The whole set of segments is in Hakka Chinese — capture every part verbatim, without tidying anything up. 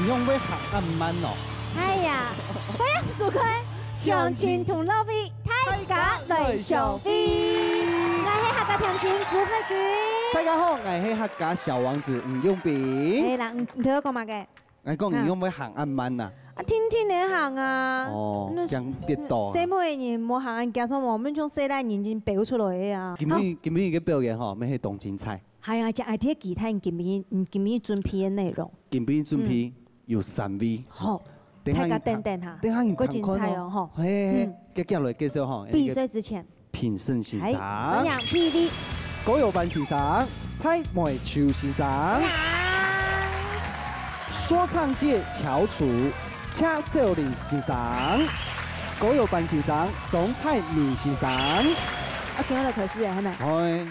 仰會行恁慢哦？哎呀，歡迎收看鄉親同樂會，大家來相會。𠊎係客家甜心朱慧君。大家好，𠊎係客家小王子吳永斌。哎，人，你頭先講麼个？𠊎講你仰會行恁慢啊？啊，定定仔行啊。哦，那驚跌倒啊。細妹人無行恁遽，所以𠊎兜像細倈人已經飆出來个啊。今晡日，今晡日个表演吼，乜係當精彩。 係啊，正愛特別期待你今晡日，你今晡日準備个內容。今晡日準備有三位。好，等下你大家等等哈，等下你過精彩哦，吼。嘿，嘿，嗯。遽遽來介紹吼，閉嘴之前。評審先生。係，歡迎第一位。高友班先生，蔡美秋先生。說唱界翹楚，赤小玲先生。高友班先生，鍾彩明先生。啊，今日來開始了，係無？好欸。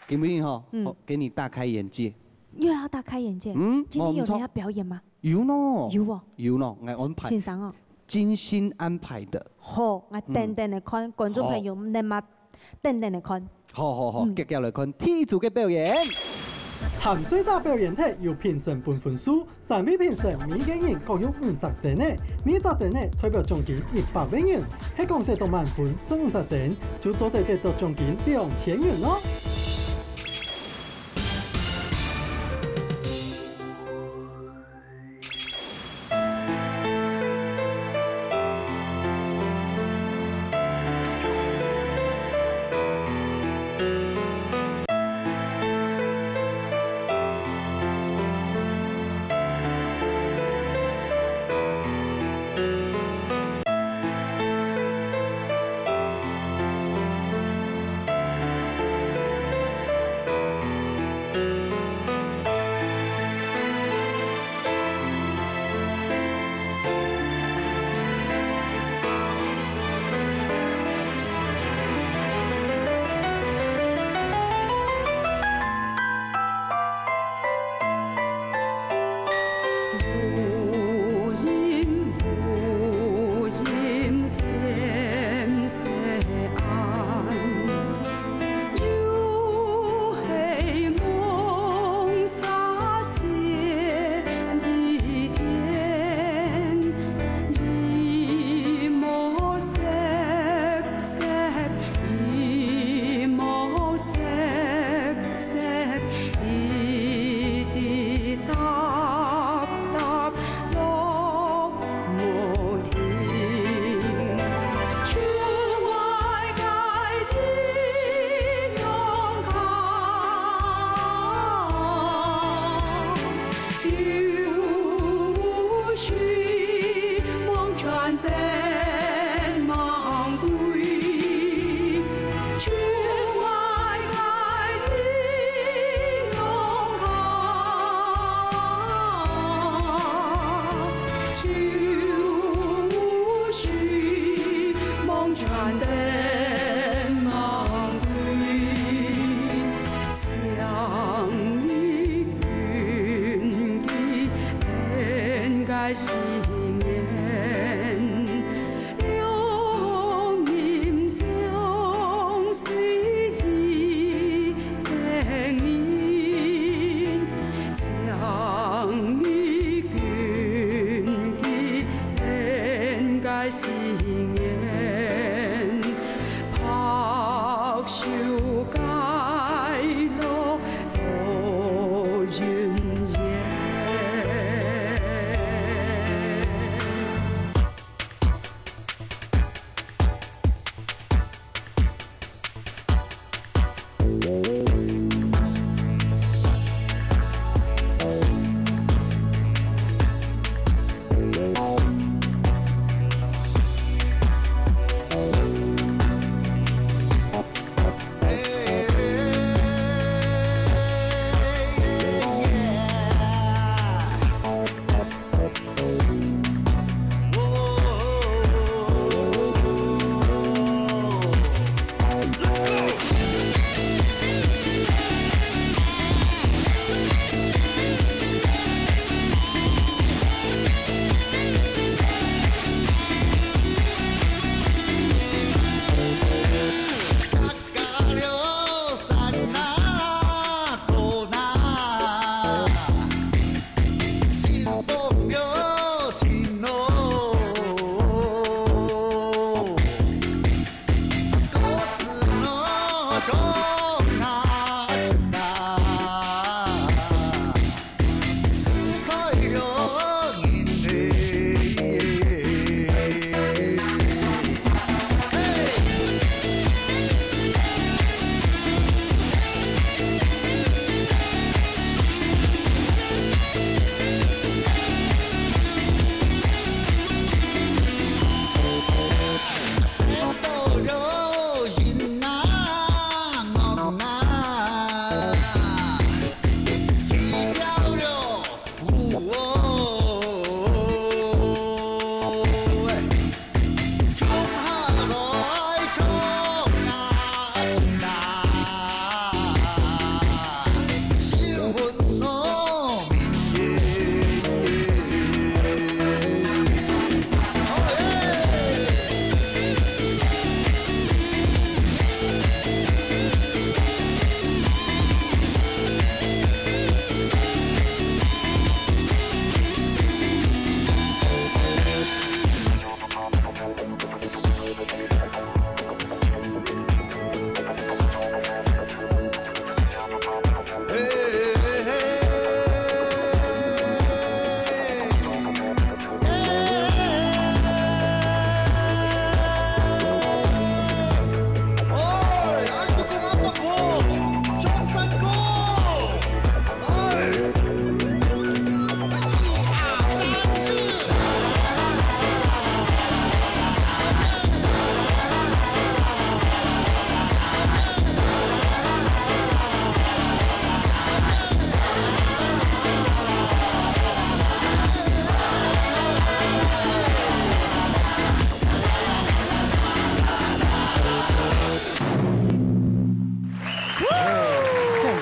今晡日吼，嗯。好，給你大開眼界。又要大開眼界。嗯，今天有人要表演嗎？有喏。有哦。有喏，𠊎安排。先生哦。精心安排的。好，𠊎等等來看，觀眾朋友，好。你嘛等等來看。好，好，好，嗯。遽遽來看第一組个表演。參賽者表演忒，由評審分分數， 三位評審，每個人各有五隻燈仔，每隻燈仔代表獎金一百個銀。係講得到滿分十五隻燈，就做得得到獎金兩千銀哦。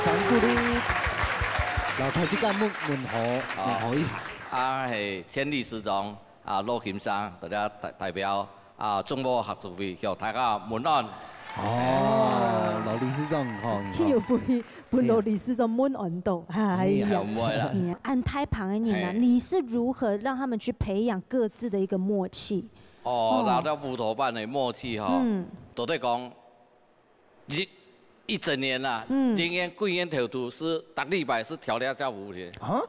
掌鼓勵。老師，這个問，問候，問候一下。啊，係前理事長啊，羅金生，大家代，代表啊，中華學術會，向大家問安。哦，羅理事長，吼，真有福氣，分羅理事長問安到，哎呀，哎呀，毋會啦。嗯，恁大方个人啊，嘿。你是如何讓他們去培養各自的一個默契？哦，哦。那，那烏托邦个默契吼，嗯。都在講，一，一整年啦，嗯。今年過年頭都是逐禮拜是跳這隻舞个。啊？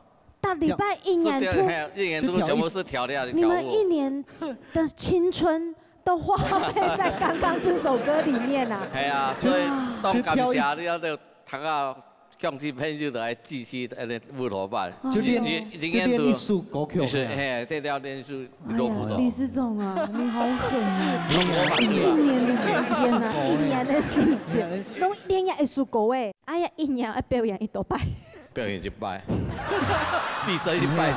逐禮拜一年都，是跳，嘿，一年都全部是跳這隻舞。你們一年的青春都花費在剛剛這首歌裡面啊。係啊，所以當感謝你啊，就讀啊，鄉親朋友都愛支持，呃，烏托邦。就練，一，一，一年都，就練一首歌曲。是，嘿，這條練一首 哎呀，理事長啊，你好狠啊！一年的時間啊，一年的時間，攏練一首歌誒，哎呀，一年愛表演幾多擺？表演一擺，比賽一擺。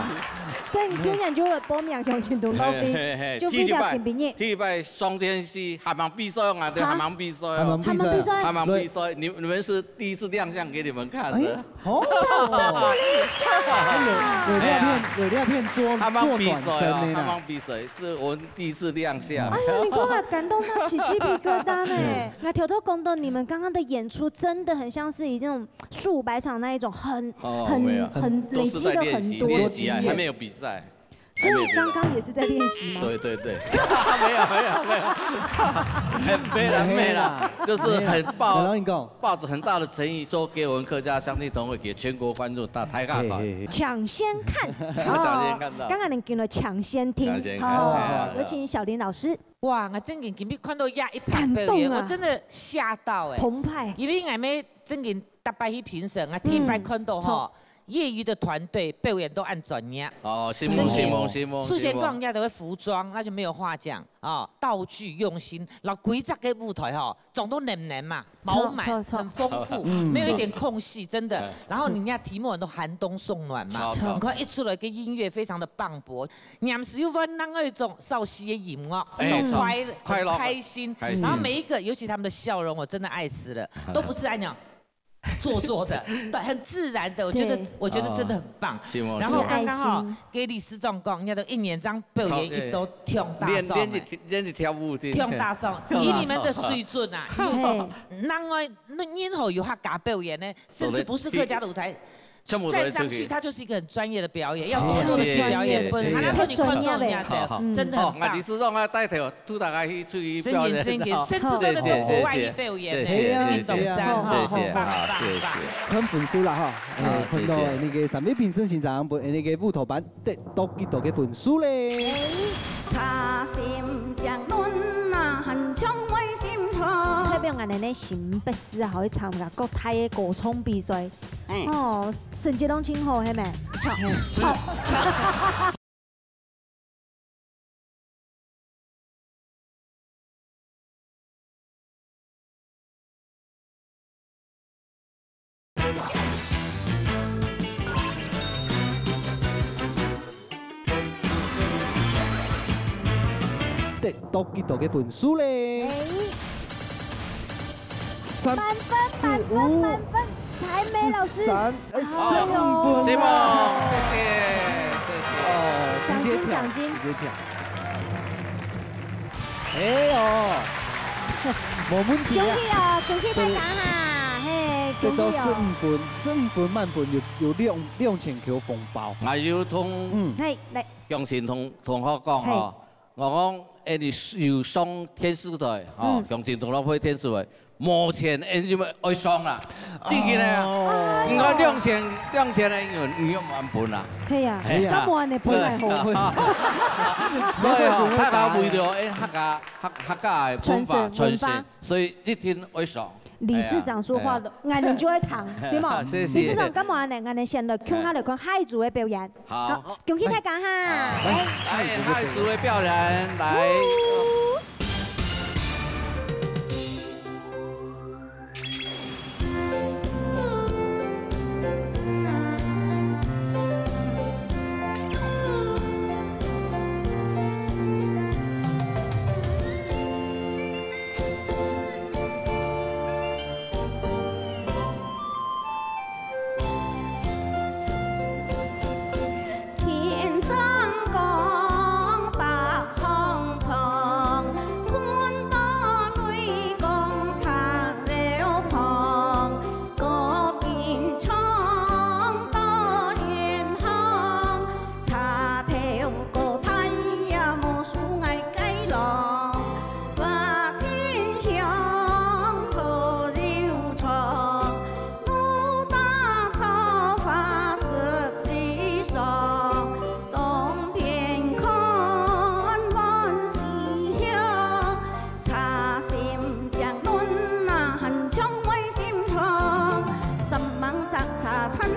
所以你今年就會報名鄉親同樂會，嘿，嘿，嘿，就為了今晡日。第一擺，第一擺上電視，還吂比賽啊，對，啊？還吂比賽哦。還哽比賽。還哽比賽。還哽比賽，你，你們是第一次亮相給你們看的。哎， 哦，有，有這片，有這片做，還哽比賽哦，做暖身的啦。還哽比賽，是我們第一次亮相。哎呀，你看啊，感動到起雞皮疙瘩呢。嗯。那偷偷講到你們剛剛的演出，真的很像是以這種數百場那一種很，哦，很，沒有。很累積的很多。都是在練習，練習啊，還沒有比賽。 所以剛剛也是在練習嗎？對，對，對。沒有，沒有，沒有。沒啦，沒啦，就是很抱，沒啦，我跟你講。抱著很大的誠意，說給我們客家鄉親同樂會，給全國觀眾大，大家好。嘿，嘿，嘿。搶先看。搶先看到。哦，剛剛你講了搶先聽。搶先看，哦，哎呀。有請小林老師。哇，我正經今日看到這一盤表演，感動啊。我真的嚇到欸。澎湃。因為𠊎乜正經逐擺去評審，𠊎第一擺看到吼，嗯，業餘的團隊表演都恁專業。哦，承蒙，承蒙，承蒙，首先講人家的服裝，那就沒有話講啊，道具用心，然後規隻个舞台吼，裝到滿滿嘛，飽滿，著，著，著。很豐富，嗯。沒有一點空隙，真的。嗯。然後人家題目很多寒冬送暖嘛，著，著。你看一出來个音樂非常的磅礴， 念時又放另外一種少時个音樂，哎，那種快，快樂，很開心。開心。然後每一個，尤其他們的笑容，我真的愛死了，都不是那種做作的，對，很自然的，我覺得，對。我覺得真的很棒。哦，承蒙，然後剛剛哈，承蒙。給理事長講，人家都一年這樣表演，一都跳大上欸。練，練一，練一跳舞的。跳大上，以你們的水準啊，嘿。另外，那任何有客家表演呢，甚至不是客家的舞台， 全部都會出去。站上去，它就是一個很專業的表演，要多多地去表演，謝謝，謝謝，不然他讓你看到人家的，謝謝。好，好。真的很棒。好，那理事長啊，帶頭，帶大家去出去表演。真的，真的，甚至都能到國外去表演呢，謝謝，謝謝，真的很讚，謝謝，哈，謝謝，棒，棒，好，謝謝。棒。看分數啦，哈。好，哎，看到謝謝。那個三位評審先生，分那個烏托邦得到幾多个分數咧？哎，代表𠊎等呢新北市啊，好去參加各大个歌唱比賽。 嗯。哦，成績攏真好，係無？著，著，著。 得到幾多个分數咧？哎。三十五。滿分，滿分，滿分，滿分，采梅老師。十三，哎，哎喲。十五分。承蒙，謝謝，謝謝。哦，直接跳，獎金，獎金。直接跳。哎喲，無問題啊。恭喜哦，恭喜大家哈，嘿，恭喜哦。這都十五分，十五分滿分有，有兩，兩千箍紅包。還有同，嗯。嘿，來。 鄉親同，同學講吼，嘿。𠊎講，哎，你有上電視台，吼，嗯。鄉親同樂會電視台，無錢，哎，你愛上啦，正經个啊。哦。你看兩千，兩千个，你有，你有滿分啦。係啊，係啊。該無恁樣分來好。對。所以吼，大家為了，哎，客家，客，客家个文化傳承，傳承，文化。所以一定愛上。 理事長說話了，哎呀，哎呀。𠊎等就會聽，對無？謝謝。理事長，該無恁樣，𠊎等先來看下來看下一組个表演。好。好，恭喜大家哈！好。來。來，下一組个表演，來。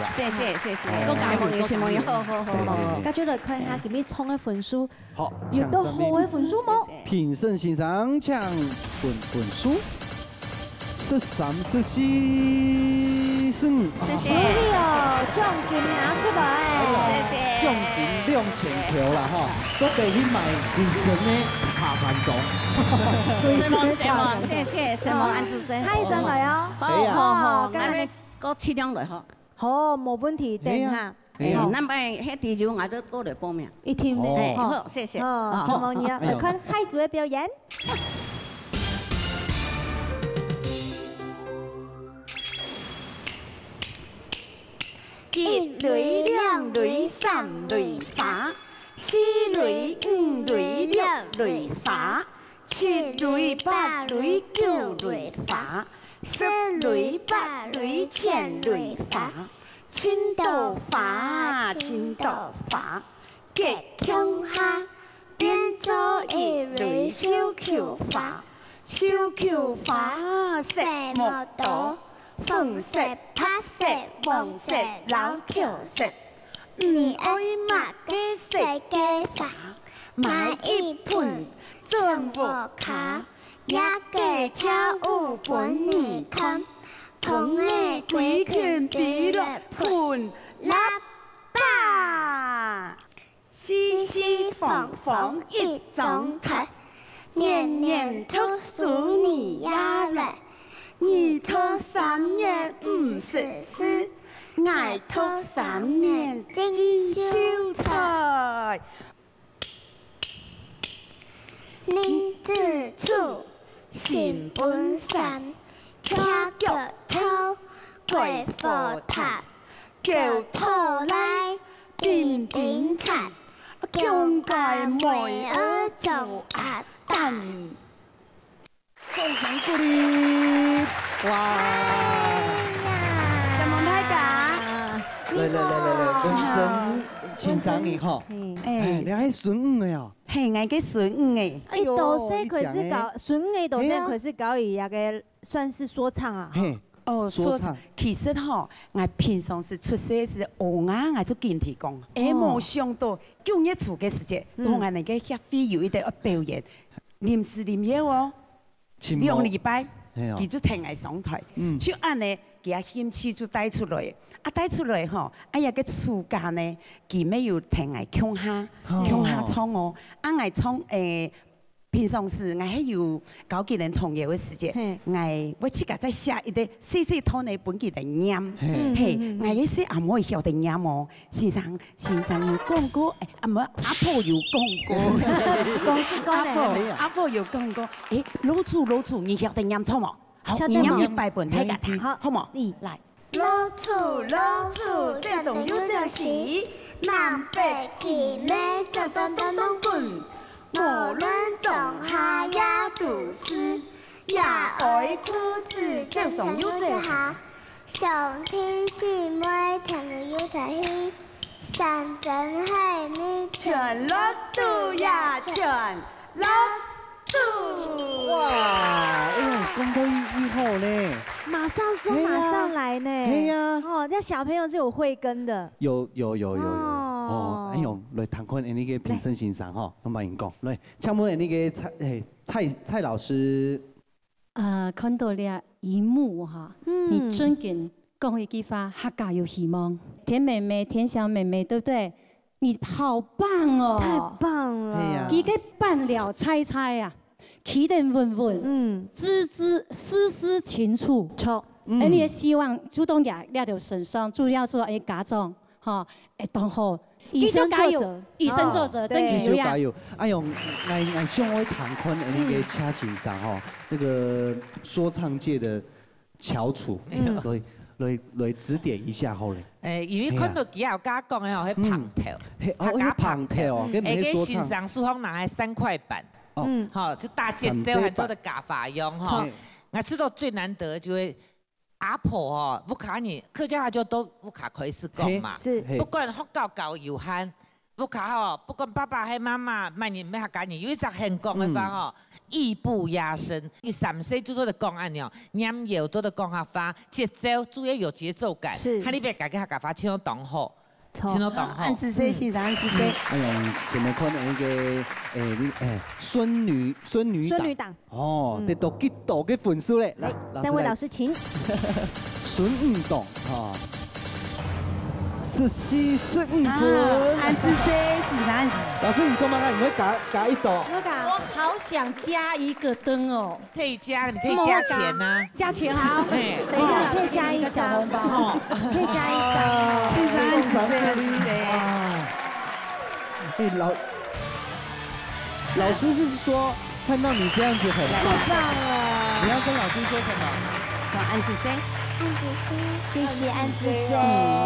啊。謝謝，謝謝。哦。恭喜你，恭喜你。好，好，好，好。謝謝。該就來看一下今日唱个分數，好，有到好个分數無？謝謝。評審先生，請分分數。十三、十四、十五。謝謝，恭喜哦，謝謝。獎金拿出來。哎呀，謝謝。獎金兩千塊啦，哈，做得去買衛生个茶山莊。衛生个茶山莊。承蒙，承蒙，謝謝，承蒙，恁仔細。下一張來哦。好，哎呀。好，好，好，該恁樣。 過盡量來吼。好，無問題，等一下。哎呀。哎，好。恁樣，該地球𠊎都過來報名。一定的，哦。哎，吼。好，謝謝。哦，啊，承蒙你啊，哎呀。來看下一組个表演。一蕊、兩蕊、三蕊花，四蕊、五蕊、六蕊花，七蕊、八蕊、九蕊花，十蕊、百蕊、千蕊花，盡多花，盡多花，結共下，變做一蕊繡球花。繡球花色無多，紅色、白色、黃色摎茄色。你愛麼个色个花，買一盆種屋下，也个跳舞分你看，同你歸群比來歕喇叭。四四方方一張台，年年讀書你也來。你讀三年毋識字，𠊎讀三年種秀才。人之初，性本善，徛腳頭，蓋火炭，狗討賴，乒乒乓，強姦妹仔做鴨蛋。 掌聲鼓勵！哇！承蒙大家。來來來來來，文珍先生你好。嘿。哎，哎。你還孫女个哦？嘿，𠊎个孫女个。哎喲，一到歲開始教，你講个。孫女到歲開始教伊个，算是說唱啊。嘿，哦，說唱。說唱。其實吼，𠊎平常時出世時，哦，𠊎，𠊎就跟你講，哎，哦。無想到九月初个時節，嗯。同𠊎等个協會有一個表演，臨時臨要哦。 兩禮拜，嘿哦。佢就跈𠊎上台，嗯。就恁呢，佢个興趣就帶出來。啊，帶出來吼，啊，這個暑假呢，佢乜有跈𠊎共下，哦。共下唱哦。啊，𠊎唱，誒，平常時𠊎係有搞技能童謠个時節，嘿。𠊎會自家再寫一個細細段呢分佢等唸。嘿。嘿，嗯，嗯，嗯。𠊎个細阿妹曉得唸哦，先生，先生有講過，誒，啊，毋，阿婆有講過。講是講阿婆，的。阿婆有講過， 誒，老鼠，老鼠，你曉得唸唱無？好，曉得無？你唸一擺分大家聽，好，好無？嗯。來。老鼠，老鼠，走東又走西，南北極乜走東東東滾，無論冬夏夜都係，也愛兔子走上又走下。 兄弟姊妹，天路又天去，山珍海味，全落肚呀，全落肚。哇，哎喲，講到一，一好呢。馬上說，嘿呀。馬上來呢。嘿呀。哦，這小朋友就有慧根的。有，有，有，有，有。哦。哦，哎喲，來，聽看恁呢个評審先生吼，來。攏幫你講，來，請問恁呢个蔡，哎，蔡，蔡老師。 呃，看到這一幕哈，嗯。你真敢講一句話，客家有希望。田妹妹，田小妹妹，對不對？你好棒哦！太棒了。哎呀。佢个半了猜猜啊，企得穩穩，嗯。字字，字字清楚。著。嗯。恁呢个希望，主動這，這條身上，主要說，哎，家長， 吼，會當好。以身作則，繼續加油，以身作則，哦，真的有影。繼續加油。哎喲，𠊎，𠊎想愛聽看恁呢个蔡先生吼，嗯。那個說唱界的翹楚，嗯。來，來，來指點一下好了。誒，因為看到佢有甲講的吼，嘿啊。彼胖頭，嗯。嘿，哦，客家胖頭。彼胖頭哦，嗯。該毋係說唱。誒，該先生手項拿个三塊板，哦。嗯。吼，就打節奏，還做得加花樣吼。三塊板。著。𠊎試著最難得就係 阿婆吼，屋下人，客家話就對屋下開始講嘛。嘿，是。嘿。不管學校教有限，屋下吼，不管爸爸還媽媽，麼人，乜客家人，有一隻很講个話吼，嗯。藝不壓身。你三歲就做得講恁樣，唸謠做得講客話，節奏，主要有節奏感。是。哈，你別个客家話唱到當好。 著。聽到當好。恁仔細，先生，恁仔細。嗯。哎呀，想愛看恁呢个，誒，你，誒，孫女，孫女檔。孫女檔。哦，嗯。得到幾多个分數咧？來，來，老師來。三位老師請。孫女檔，吼。十四、十五分。啊，恁仔細，先生，恁仔細。老師，你幹嘛啊？你會加，加一多？我加。我好想加一個燈哦。 可以加，你可以加錢啊。加錢好。嘿。等一下，老師給你一個小紅包。哦。可以加一張。謝謝，謝謝。哇。哎，老，老師是說看到你這樣子很棒。太棒了。你要跟老師說什麼？晚安，子飛。安子生。謝謝安子生。嗯，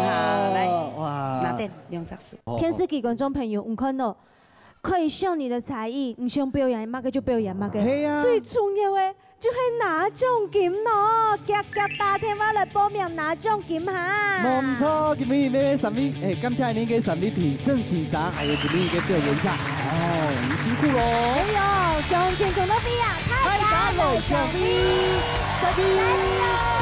好，來，哇。拿等兩隻手。哦。電視機觀眾朋友，你看到，可以秀你的才藝，你想表演麼个就表演麼个。係啊。最重要的就係拿獎金咯，遽遽打電話來報名拿獎金哈。無毋著，今日有三位，欸，感謝恁个三位評審先生，還有今日个表演者，哦，恁辛苦咯。哎喲，恭喜恭喜啊，大家來相會，再見。